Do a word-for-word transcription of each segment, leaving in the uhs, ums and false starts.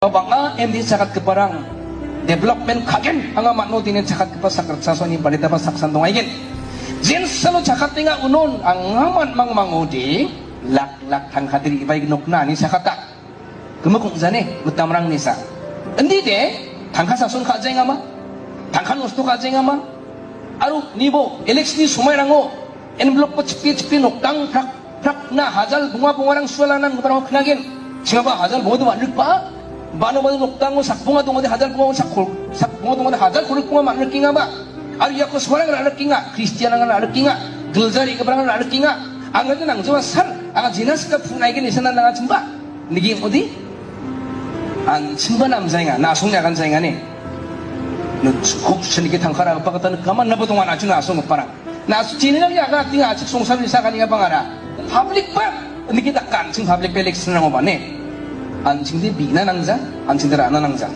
Bang·a M D C chakatgiparang development ka·gen anga man·o dine chakatgipa sakritchasoni baritaba saksan dongaigen. Jensalo chakatenga unon anga man·mangmangode lak lak tangkade re·bae nokna ani sakata. Gimik ong·jane mitamrang nisa. Indide tangka sason ka·jaengama? Tangka nosto ka·jaengama? Aro nibo election-ni somairango envelope-ko chipe chipe nokdang prak prakna hajal bonga bongarang sualanan giparangko knagen. Chingaba hajal bonga dong·a rikba. Bano bano nokdango sak bonga dongode hajal bonga sak kol-, sak bonga dongode hajal korik bonga man·rikengaba. Aro iako suarang ra·rikenga, Kristianrang ra·rikenga, gilja re·giparang ra·rikenga. Angade nangjawa sal, anga jina sika pu naigen isana nanga chimba. Nigi odi? An chimba namjaenga, na·songni agan jaengani. Nun sukuk senike tangkara gipakata nikama nabo dongan aju na·song giparang. Na·song chini lagi aga ating achik songsar bisa kani abang ara. Public ba niki dakkan ching public election rango bane. An chingde bina nangja, an chingde rana nangja.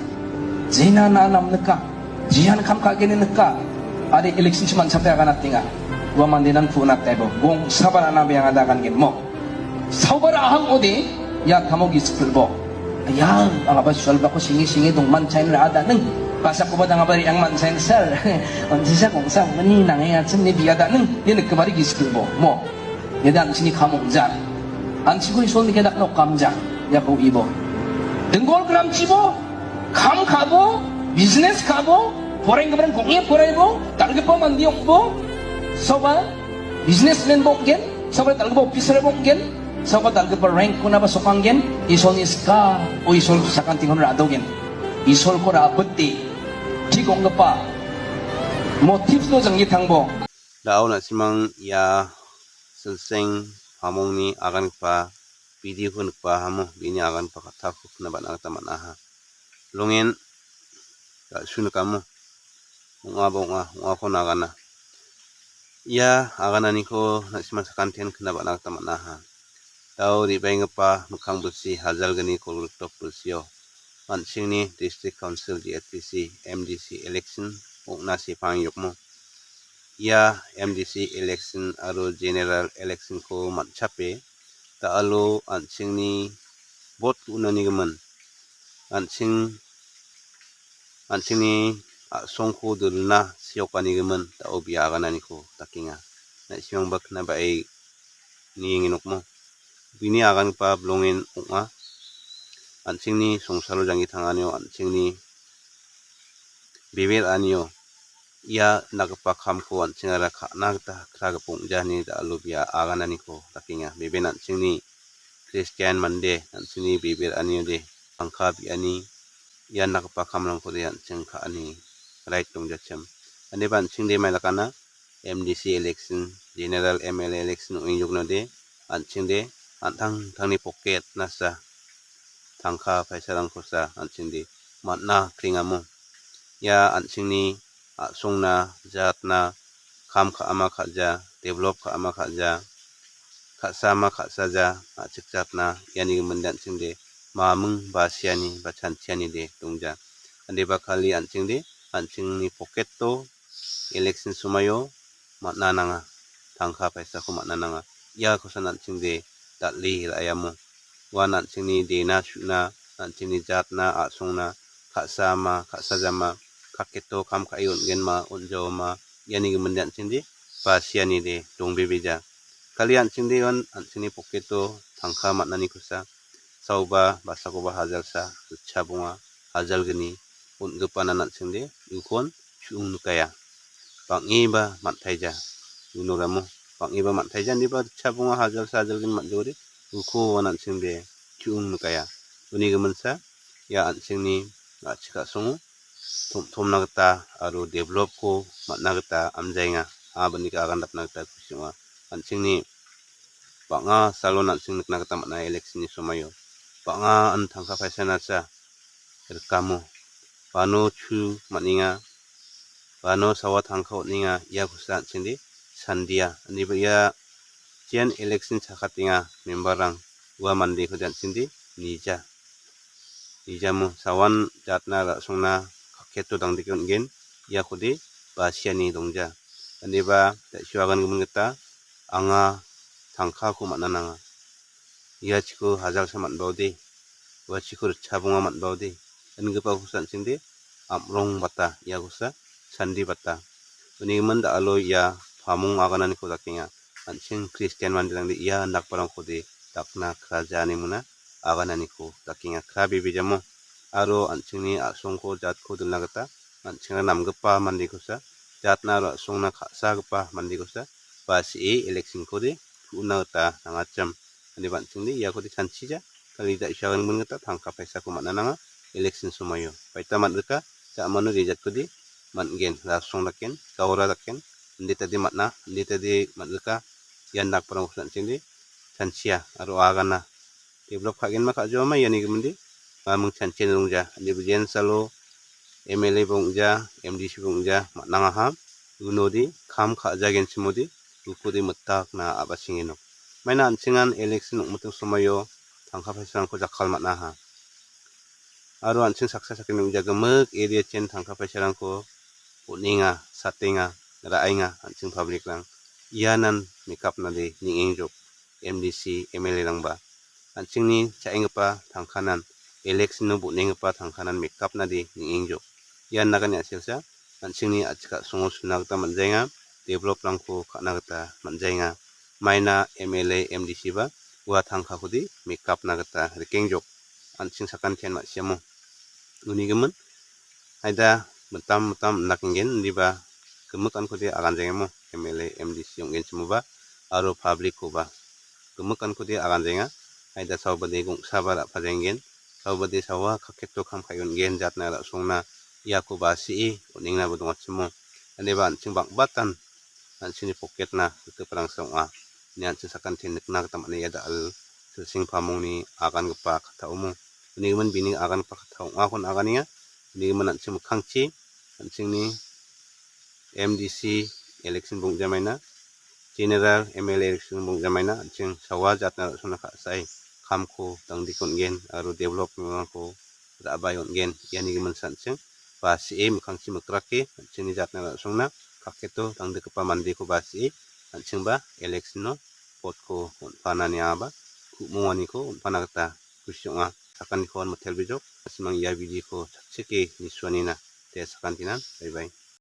Jena na namnika, jian kam ka·gene nika. Ade election chiman chape agan atinga. Ua mande nan pu nat taibo. Gong sabar ana be angada agan gen mo. Saubara ahang ode, ia tamo gisikilbo. Ia, angaba sualbako singi singi dongman chain ra ada neng. Pasakoba dangaba ri ang man chain sel. Onjisa kongsa meni nangai achim ni biada neng. Ia nikebari gisikilbo. Mo. Ia dan sini kamong ja. An siko isol ni kedak nok kam ja. Ia ko ibo. Denggol gram chibo. Kam kabo. Business kabo. Poreng kebrang kongnya poraibo. Target pa mandi okbo. Soba. Businessman bonggen. Soba target pa officer bonggen. Saoba dal·gipa rank-kona ba sokanggen, Isolni ska, o Isol sakantikon ra·dogen. Isolko ra·bite, chik ong·gipa motive-no janggi tangbo. Da·o na·simang ia silseng pamongni agangipa video-ko nikba hamo, bini agangipa katako kna ba·na gita man·aha. Longen, da·su nikamo, ong·aba ong·a, ong·ako nagana. Ia agananiko na·sima sakantian kna ba·na gita man·aha. Dao re·baenggipa mikkang bilsi hajalgni kolgrikdok bilsio an·chingni District Council, D H D C, M D C election ong·na sepangjokmo. Ia M D C election aro general election-ko man·chape da·alo an·chingni bot unanigimin an·ching, an·chingni a·songko dilna seokanigimin da·o bia agananiko dakenga. Na·simangba kna ba·e nienge nokmo. Bini agangipa bilongen ong·a. An·chingni songsalo janggi tanganio, an·chingni bebe ra·anio ia dakgipa kamko an·chingara ka·na gita kra gipok ong·jani da·alo bia agananiko dakenga. Beben an·chingni Kristian mande an·chingni bebe ra·aniode tangka bi·ani ia dakgipa kamrangkode an·ching ka·ani rait dongjachim. Andeba an·chingde mailakana M D C election, general M L A election ong·engjoknode an·chingde an·tangtangni pocket nasa tangka paisarangkosa an·chingde man·a krengamo. Ia an·chingni a·songna, jatna, kam ka·ama ka·ja, develop ka·ama ka·ja, ka·sama ka·saja, a·chik jatna, iani giminde an·chingde maming basiani ba chanchianide dongja. Andeba kali an·chingde, an·chingni pocket-o election somaio man·a nanga, tangka paisako man·a nanga. Iakosan an·chingde dal·e ra·amo. Uan an·chingni dena su·na, an·chingni jatna, a·songna, ka·sama, ka·sajama, kaketo kam ka·e on·genma, on·jaoma, iani giminde an·chingde basianide dongbebeja. Kali an·chingde uan an·chingni pocket-o tangka man·anikosa, saoba, basakoba hajalsa, ritchabonga, hajalgni, on·gipanan an·chingde ukon chu·ong nikaia. Bang·eba man·taija. Unoramo bang·eba man·taija indiba ritchabonga hajalsa hajalgni man·jokode uko uan an·chingde chu·ong nikaia. Uni giminsa ia an·chingni a·chik a·songo tom-tomna gita aro develop-ko man·na gita amjaenga. Abani agan dapna gita kusi ong·a. An·chingni bang·a salon an·ching nikna gita man·a election-ni somaio. Bang·a an tangka paisanacha rikamo. Bano chu man·enga. Bano sawa tangka on·enga. Iakosa an·chingde sandia. Indiba ia jian election chakatenga member-rang ua mandekode an·chingde nija. Nijamo sawan jatna ra·songna kaketo dangdike on·gen. Iakode basiani dongja. Indiba da·sio agan gimin gita anga tangkako man·a nanga. Ia chiko hajalsa man·baode. uachiko ritchabonga man·baode, ingipakosa an·chingde am·rong bata, iakosa chandi bata. Unigimin da·alo ia pamong agananiko dakenga. An·ching Kristian manderangde ia indakbarangkode dakna kraja ine mona agananiko dakenga, kra bebejamo. Aro an·chingni a·songko jatko dilna gita an·chingna namgipa mandekosa, jatna aro a·songna ka·sagipa mandekosa, ba se·e election-kode ku·na gita nangachim. Ande an·chingde iakode chanchija, kali da·isa gangbin gita tangka paisako man·a nanga election somoio. Baita man·rika, ja·mano rejatkode man·gen, rasong daken, gaora daken, inditade man·a, inditade man·rika, ian dakbarangko an·chingde chanchia aro agana. Develop ka·genma ka·jaoma iani giminde, maming chanchia rongja, ande bijensalo M L A ba ong·ja, M D C ba ong·ja, man·angaha. Unode kam ka·jagenchimode, ukode mitakna a·bachengeno. Maina an·chingan election ong·miting somoio tangka paisarangko jakkal man·aha. Aro an·ching saksa sakgni ong·ja gimik area-chen tangka paisarangko on·enga, satenga, ra·enga an·ching public-rang. Ianan mekapnade neng·engjok M D C, M L A-rangba. An·chingni cha·enggipa tangkanan, election-o bon·enggipa tangkanan mekapnade neng·engjok. Ian nagani a·selsa, an·chingni a·chik a·songo suna gita man·jaenga, develop-rangko ka·na gita man·jaenga. Maina M L A, M D C-ba ua tangkakode mekapna gita rikengjok. An·ching sakantian ma·siamo. Unigimin, aida mitam mitam indakenggen, indiba gimik ankode aganjengemo, M L A, M D C ong·genchimoba, aro public-koba. Gimik ankode aganjenga, aida saobade gongsaba ra·pajenggen, saobade sawa kakketo kam ka·e on·gen jatna ra·songna, iako ba se·e on·engnaba dongachimo. Indiba an·ching bang·batan an·chingni pocket-na rikgiparangsa ong·a. Ine an·ching sakanti nikna gita man·a ia da·al silseng pamongni agangipa kattaomo. Unigimin bini agangipa kattao ong·akon aganenga. Unigimin an·ching mikkangchi an·chingni M D C election bong·jamaina, general M L A election bong·jamaina an·ching sawa jatna ra·songna ka·sae kamko dangdike on·gen aro development-rangko ra·bae on·gen. Iani gimin an·ching ba se·e mikkangchi mikrake an·chingni jatna ra·songna kakketo dangdikgipa mandeko ba se·e an·chingba election-o vote-ko on·pana niangaba ku·monganiko on·pana gita kusi ong·a. Sakantikon mitelbejok, a·simang ia video-ko chakchike nisuanina. Te sakantinan, bye bye.